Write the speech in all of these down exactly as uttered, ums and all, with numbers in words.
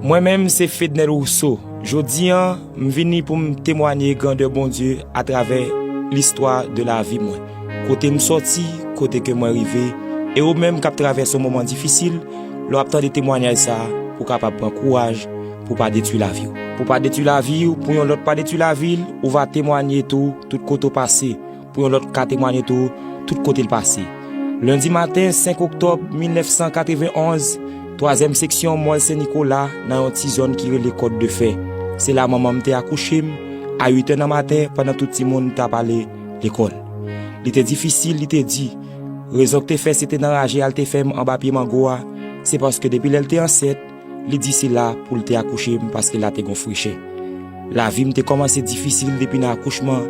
Mwen menm se Fednel Rousseau. Jodi an, m vini pou m temwanye grandè Bondye atravè listwa de lavi mwen. Kote m sòti, kote ke mwen rive, e ou menm k ap travèse yon moman difisil, lè w ap tande temwanyaj sa a, pou w kapab pran kouraj, pou w pa detwi lavi w. Pou w pa detwi lavi w, pou yon lòt pa detwi lavi l, ou va temwanye tou, tout kote w pase, pou yon lòt ka temwanye tou, tout kote l pase. Lendi maten, senk oktòb mil nèf san katrevenn onz, twazyèm seksyon Mòl Sen Nikola, nan yon ti zòn ki rele Kòd de Fè. Se la manman m te akouche m, a uit è nan maten, pandan tout timoun t ap ale lekòl. Li te difisil, li te di. Rezon k te fè se te nan raje a l te fè m anba pye mango a, se paske depi lè l te ansent, li di se la pou l te akouche m paske la te gon frechè. Lavi m te kòmanse difisil depi nan akouchman.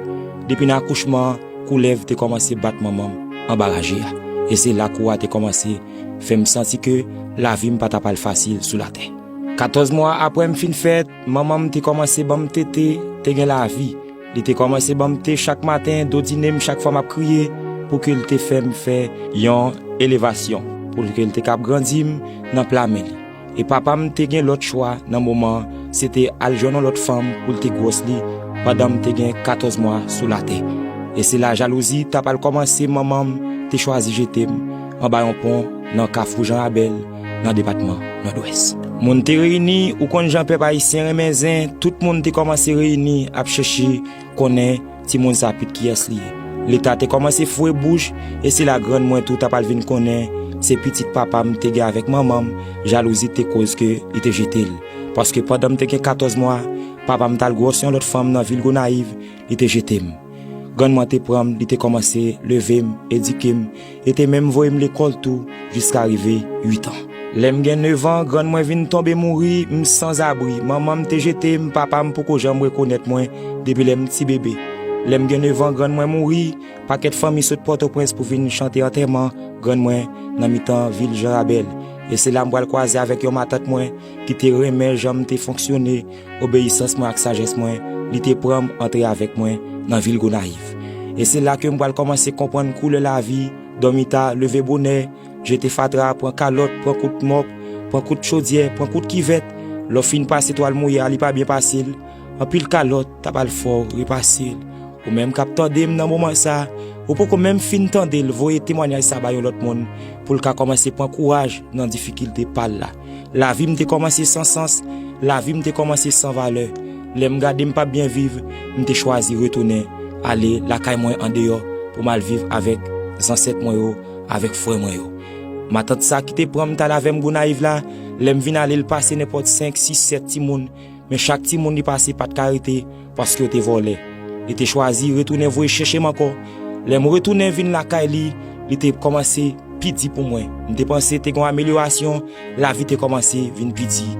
Depi nan akouchman an, koulèv te kòmanse bat manman m anba raje a. E se la kou a te kòmanse fè m santi ke lavi m pa t ap al fasil sou latè. Katòz mwa apre m fin fèt, manman m te kòmanse ban m tete, te gen lavi. Li te kòmanse ban m te chak maten, dodinen m chak fwa m ap kriye, pou ke l te fè m fè yon elevasyon, pou ke l te kab grandi m nan pla men li. E papa m te gen lòt chwa nan moman an, se te al jwenn yon lòt fanm pou l te gwòs li pandan m te gen katòz mwa sou latè. E se la jalouzi t ap al kòmanse, manman m te chwazi jete m anba yon pon nan Kafou Jan Rabèl, nan depatman Nòdwès. Moun te reyini, ou konn jan pèp ayisyen renmen zen, tout moun te kòmanse reyini ap chèche konnen timoun sa pit kiyès li ye. Leta te kòmanse foure bouch, e se la grann mwen tou t ap al vin konnen se pitit papa m te gen avèk manman m, jalouzi te koz ke li te jete l. Paske pandan m te gen katòz mwa, papa m t al gwòs yon lòt fanm nan vil Gonayiv, li te jete m. Grann mwen te pran m, li te kòmanse leve m, edike m, e te menm voye m lekòl tou, jiska rive uit an. Lè m gen nèf an, grann mwen vin tonbe mouri, m sanzabri. Manman m te jete m, papa m poko janm rekonèt mwen depi lè m ti bebe. Lè m gen nèf an, grann mwen mouri, pakèt fanmi sot Pòtoprens pou vin chante antèman grann mwen nan mitan vil Jan Rabèl. E se la m pral kwaze avèk yon matant mwen ki te renmen jan m te fonksyone, obeyisans mwen ak sajès mwen, li te pran m antre avèk mwen nan vil Gonayiv. E se la ke m pral kòmanse konprann koulè lavi, dòmi ta, leve bonè, jete fatra, pran kalòt, pran kout mòp, pran kout chodyè, pran kout kivèt. Lè w fin pase twal mouye a, li pa byen pase l. Anpil kalòt t ap al fè w repase l. Ou menm k ap tande m nan moman sa, ou poko menm fin tande l, voye temwanyaj sa ba yon lòt moun, pou l ka kòmanse pran kouraj nan difikilte pa l la. Lavi m te kòmanse san sans, lavi m te kòmanse san valè. Lè m gade m p ap byen viv, m te chwazi retounen ale lakay mwen andeyò pou m al viv avèk zansèt mwen yo, avèk frè mwen yo. Matant sa ki te pran m t al avè m Gonayiv la, lè m vin ale, l pase nenpòt senk, sis, sèt timoun, men chak timoun li pase pa t ka rete, paske yo te vòlè. Li te chwazi retounen voye chèche m ankò. Lè m retounen vin lakay li, li te kòmanse pi di pou mwen. M te panse te gen yon amelyorasyon, lavi te kòmanse vin pi di.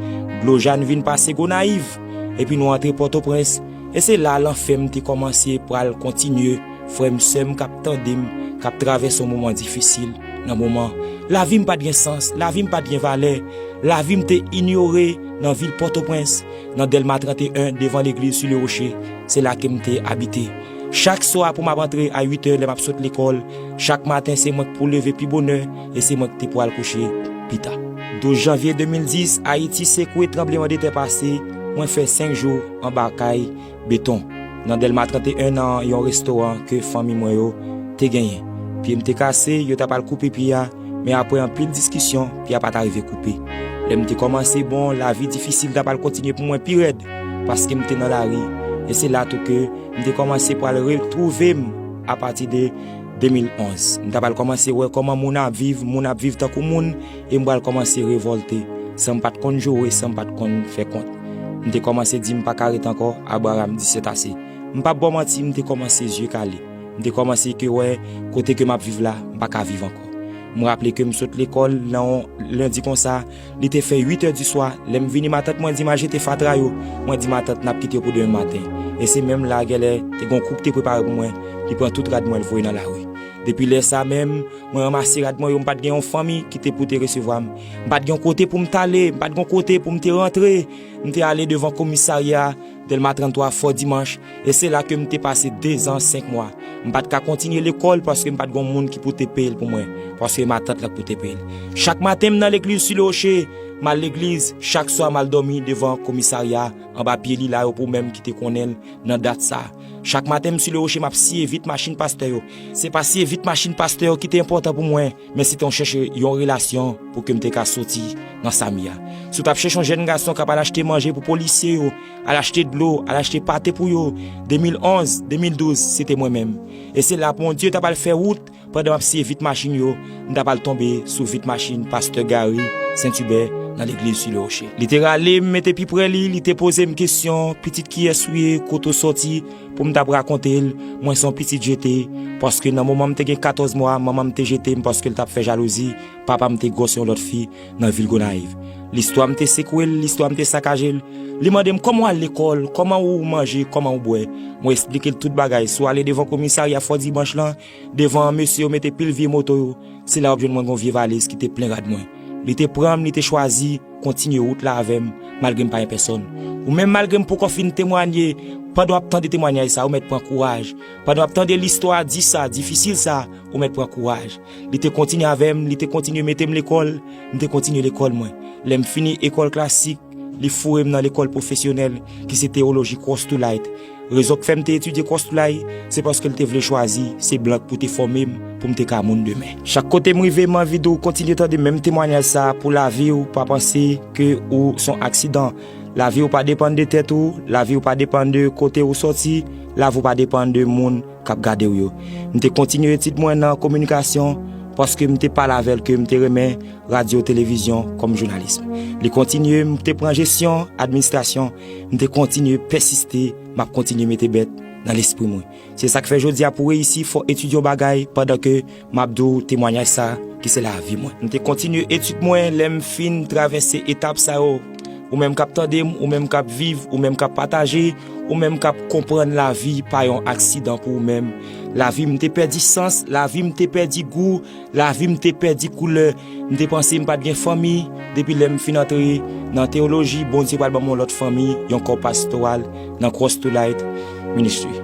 Dlo Jàn vin pase Gonayiv, epi nou antre Pòtoprens, e se la lanfè m te kòmanse pral kontinye. Frè m, sè m k ap tande m, k ap travèse yon moman difisil nan moman. Lavi m pa t gen sans, lavi m pa t gen valè, lavi m te inyore nan vil Pòtoprens, nan Dèlma trannteyen, devan legliz Sur le Rocher, se la ke m te abite. Chak swa pou m ap antre a uit è lè m ap sot lekòl, chak maten se mwen k pou leve pi bonè e se mwen k te pou al kouche pi ta. Douz janvye de mil dis, Ayiti sekwe, tranblemanntè pase, mwen fè senk jou anba kay beton, nan Dèlma trannteyen, nan yon restoran ke fanmi mwen yo te genyen. Pye m te kase, yo t ap al koupe pye a, men apre anpil diskisyon, pye a pa t arive koupe. Lè m te kòmanse bon, lavi difisil t ap al kontinye pou mwen pi rèd, paske m te nan lari. E se la tou ke m te kòmanse pral retwouve m apati de de mil onz. M t ap al kòmanse wè kòman moun ap viv, moun ap viv tankou moun, e m pral kòmanse revòlte, san m pa t konn joure, san m pa t konn fè kont. M te kòmanse di m pa ka ret ankò, Abraram di c'est assez. M p ap ba w manti, m te kòmanse zye kale. M te kòmanse ke wè kote ke m ap viv la, m pa ka viv ankò. M raple ke m sot lekòl nan yon lendi konsa, li te fè uit è di swa, lè m vini, matant mwen di m al jete fatra yo. Mwen di matant n ap kite yo pou demen maten. E se menm la, gèlè, te gen yon kou k te prepare pou mwen, li pran tout rad mwen, l voye nan lari. Depi lè sa menm, mwen ranmase rad mwen yo, m pa t gen yon fanmi ki te pou te resevwa m. M pa t gen yon kote pou m t ale, m pa t gen yon kote pou m te rantre. M te ale devan komisarya Dèlma tranntwa Fò Dimanch, e se la ke m te pase dezan senk mwa. M pa t ka kontinye lekòl paske m pa t gen yon moun ki pou te peye l pou mwen, paske matant la k pou te peye l. Chak maten, m nan legliz Sur le Rocher, M al legliz, chak swa m al dòmi devan komisarya, anba pye lila yo pou menm ki te konnen l nan dat sa. Chak maten m sou le woche m ap siye vit machin pastè yo. Se pa siye vit machin pastè yo ki te enpòtan pou mwen, men se te yon chèche yon relasyon pou ke m te ka soti nan sa m ye a. Si w t ap chèche yon jèn gason k ap al achte manje pou polisye yo, al achte dlo, al achte pate pou yo, de mil onz, de mil douz, se te mwen menm. E se la Bondye t ap al fè wout pandan m ap siye vit machin yo, m t ap al tonbe sou vit machin pastè Gary Sentibè nan legliz sou le woche. Li te rale m mete pi pre li, li te poze m kesyon, "Pitit kiyès ou ye, kote w sòti?" Pou m t ap rakonte l, mwen se yon pitit jete, paske nan moman m te gen katòz mwa, manman m te jete m paske l t ap fè jalouzi, papa m te gwòs yon lòt fi nan vil Gonayiv. Listwa m te sekwe l, listwa m te sakaje l. Li mande m, "Kòman w al lekòl? Kòman ou manje? Kòman ou bwè?" Mwen esplike l tout bagay. Si w ale devan komisarya Fò Dimanch lan, devan mesye yo mete pil vye moto yo, se la w ap jwenn mwen gon vye valiz ki te plen rad mwen. Li te pran m, li te chwazi kontinye wout la avè m, malgre m pa gen pèsòn. Ou menm, malgre m poko fin temwanye, pandan w ap tande temwanyaj sa, ou mèt pran kouraj. Pandan w ap tande listwa di sa, difisil sa, ou mèt pran kouraj. Li te kontinye avè m, li te kontinye mete m lekòl, m te kontinye lekòl mwen. Lè m fini ekòl klasik, li foure m nan lekòl pwofesyonèl, ki se teyoloji Cross to Light. Rezon k fè m te etidye Cross to Light, se paske l te vle chwazi se blan k pou te fòme m, pou m te ka moun demen. Chak kote m rive, m anvi di w kontinye tande menm temwanyaj sa a pou lavi w, pa panse ke ou se yon aksidan. Lavi w pa depann de tèt ou, lavi w pa depann de kote ou sòti, lavi w pa depann de moun k ap gade w yo. M te kontinye etid mwen nan kominikasyon, paske m te pale avè l ke m te renmen radyo, televizyon kòm jounalis. Li kontinye, m te pran jesyon, administrasyon, m te kontinye pèsiste, m ap kontinye mete bèt nan lespri mwen. Se sa k fè jodi a pou w reyisi, fò w etidye yon bagay pandan ke m ap di w temwanyaj sa ki se lavi mwen. M te kontinye etid mwen, lè m fin travèse etap sa yo. Ou menm k ap tande m, ou menm k ap viv, ou menm k ap pataje, ou menm k ap konprann lavi pa yon aksidan pou ou menm. Lavi m te pèdi sans, lavi m te pèdi gou, lavi m te pèdi koulè. M te panse m pa t gen fanmi. Depi lè m fin antre nan teyoloji, Bondye pral ban m yon lòt fanmi, yon kò pastoral nan Cross to Light Ministry.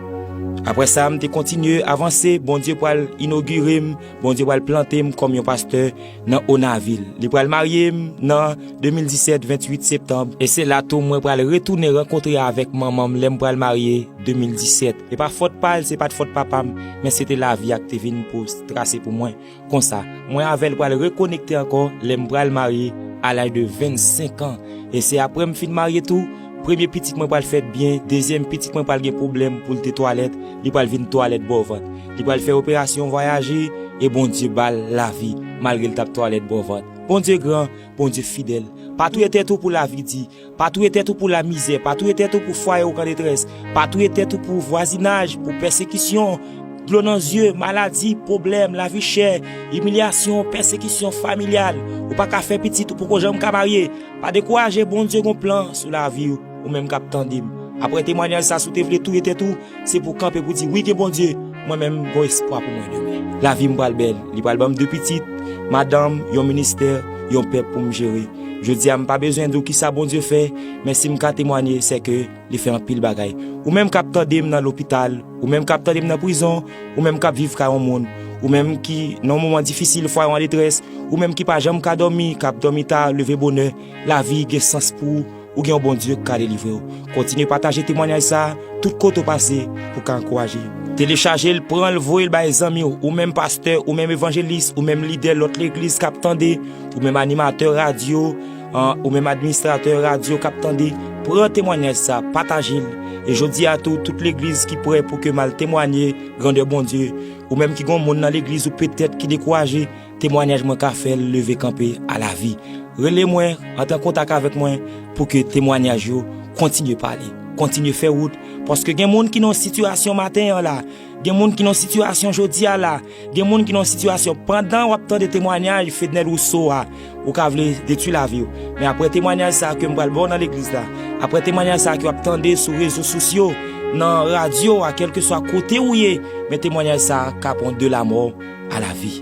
Apre sa, m te kontinye avanse, Bondye pral inogire m, Bondye pral plante m kòm yon pastè nan Onavil. Li pral marye m nan de mil disèt, venntuit septanm. E se la tou mwen pral retounen rankontre avèk manman m lè m pral marye de mil disèt. E pa fòt pa l, se pa t fòt papa m, men se te lavi a k te vin pou trase pou mwen. Konsa, mwen avè l pral rekonekte ankò lè m pral marye a laj de vennsenk an. E se apre m fin marye tou, premye pitit mwen pral fèt byen, dezyèm pitit mwen pral gen pwoblèm pou l te twalèt, li pral vin twalèt bò vant. Li pral fè operasyon vwayaje, e Bondye ba l lavi, malgre l t ap twalèt bò vant. Bondye gran, Bondye fidèl. Pa touye tèt ou pou lavi di. Pa touye tèt ou pou lamizè, pa touye tèt ou pou fwaye ou k an detrès, pa touye tèt ou pou vwazinaj, pou pèsekisyon, dlo nan zye, maladi, pwoblèm, lavi chè, imilyasyon, pèsekisyon familyal. Ou pa ka fè pitit, ou poko janm ka marye. Pa dekouraje, Bondye gon plan sou lavi w, ou menm k ap tande m. Apre temwanyaj sa, si w te vle touye tèt ou, se pou w kanpe pou di, "Wi, gen Bondye, mwen menm, gon espwa pou mwen demen." Lavi m pral bèl, li pral ban m de pitit, madanm, yon ministè, yon pèp pou m jere. Jodi a, m pa bezwen di w kisa Bondye fè, men si m ka temwanye, se ke li fè anpil bagay. Ou menm k ap tande m nan lopital, ou menm k ap tande m nan prizon, ou menm k ap viv kay yon moun, ou menm ki nan yon moman difisil, fwaye w an detrès, ou menm ki pa janm ka dòmi, k ap dòmi ta, leve bonè, lavi gen sans pou ou, ou gen yon Bondye k ka delivre w. Kontinye pataje temwanyaj sa a, tout kote w pase, pou w ka ankouraje. Telechaje l, pran l, voye l bay zanmi w, ou menm pastè, ou menm evanjelis, ou menm lidè lòt legliz k ap tande, ou menm animatè radyo, an, ou menm administratè radyo k ap tande, pran temwanyaj sa, pataje l. E jodi a tou, tout legliz ki prè pou ke m al temwanye grandè Bondye, ou menm ki gon moun nan legliz ou petèt ki dekouraje, temwanyaj mwen ka fè l leve kanpe a lavi. Rele mwen, antre an kontak avèk mwen pou ke temwanyaj yo kontinye pale, kontinye fè wout, paske gen moun ki nan yon sitiyasyon maten an la, gen moun ki nan yon sitiyasyon jodi a la, gen moun ki nan yon sitiyasyon pandan w ap tande temwanyaj Fednel Rousseau a, ou ka vle detwi lavi w. Men apre temwanyaj sa a ke m pral ba w nan legliz la, apre temwanyaj sa a ke w ap tande sou rezo sosyo, nan radyo a, kèlkeswa kote ou ye, men temwanyaj sa a ka pran de la mò a la vi.